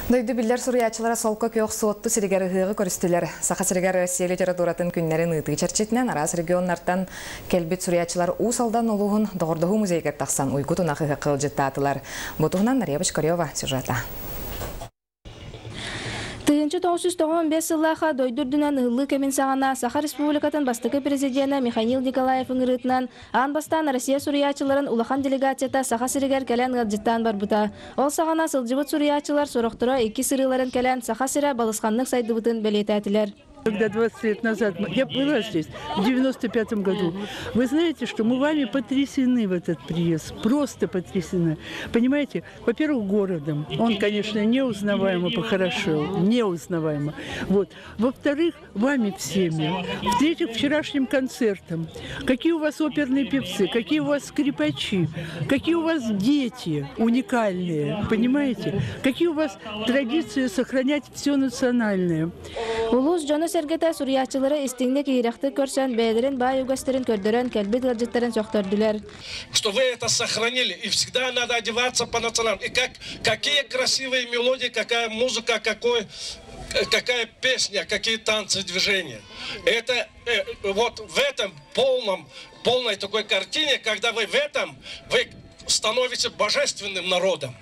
Дойду биллэр суруйааччылара солко күөх Суотту сиригэр ыһыаҕы көрүстүлэр. Саха сиригэр Россия литературатын күннэрин ыытыы чэрчитинэн араас регионнартан кэлбит суруйааччылар Уус Алдан улууһун Доҕордоһуу музейыгар тахсан уйгу тунах ыһыахха ыалдьыттаатылар. Бу туһунан Нария Бочкарева сюжета. 1995 сыллаахха дойду үрдүнэн ыһыллыы кэмин саҕана Саха Республикатын бастакы президенэ Михаил Николаев ыҥырыытынан аан бастаан Россия суруйааччыларын улахан делегацията Саха сиригэр кэлэн ыалдьыттаан барбыта. Ол саҕана сылдьыбыт суруйааччылар сорохторо икки сырыыларын кэлэн Саха сирэ балысханнык сайдыбытын бэлиэтээтилэр. Когда 20 лет назад я была здесь, в 95 году, вы знаете, что мы вами потрясены в этот приезд, просто потрясены. Понимаете, во-первых, городом. Он, конечно, неузнаваемо похорошел, неузнаваемо. Вот. Во-вторых, вами всеми. В-третьих, вчерашним концертом. Какие у вас оперные певцы, какие у вас скрипачи, какие у вас дети уникальные, понимаете? Какие у вас традиции сохранять все национальное. Улуус дьоно-сэргэтэ суруйааччылары истиҥник иһирэхтик көрсөн, бэйэлэрин баай үгэстэрин көрдөрөн кэлбит ыалдьыттарын сөхтөрдүлэр. Что вы это сохранили, и всегда надо одеваться по национальному. И как, какие красивые мелодии, какая музыка, какой, какая песня, какие танцы, движения. Это вот в этом полном, полной такой картине, когда вы в этом, вы становитесь божественным народом.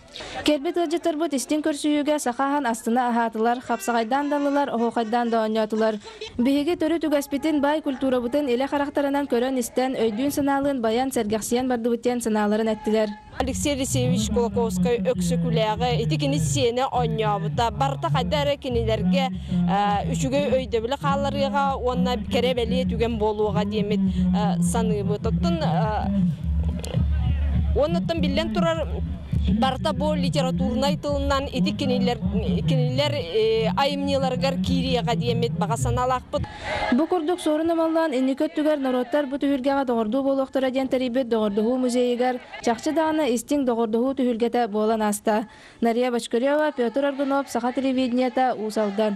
Кэлбит ыалдьыттарбыт истиҥ көрсүһүүгэ саха аһын астына аһаатылар, хапсаҕайдаан да ыллылар, оһуохайдаан да оонньоотулар. Биһиги төрүт үгэспитин, баай культурабытын илэ харахтарынан көрөн-истэн, өйдүүн-санаалыын байан, сэргэхсийэн бардыбыт диэн санааларын эттилэр. Алексей Алексеевич Кулаковскай Өксөкүлээҕи ити кини сиэнэ оонньообута. Барыта хайда эрэ кинилэргэ үчүгэй өйдөбүлү хаалларыаҕа уонна кэрэ-бэлиэ түгэн буолуоҕа диэммит саныыбыт. Оттон уоннаттан биллэн турар барыта бу литературнай тылынан ити кинилэр кинилэр айымньыларыгар киириэҕэ диэммит баҕа санаалаахпыт. Бу курдук Суорун Омоллоон инники өттүгэр норуоттар бу түһүлгэҕэ доҕордуу буолуохтара диэн тэрийбит Доҕордоһуу музейыгар чахчы даҕаны истиҥ доҕордоһуу түһүлгэтэ буолан ааста. Нария Бочкарева, Петр Аргунов, Саха телевидениета, Уус Алдан.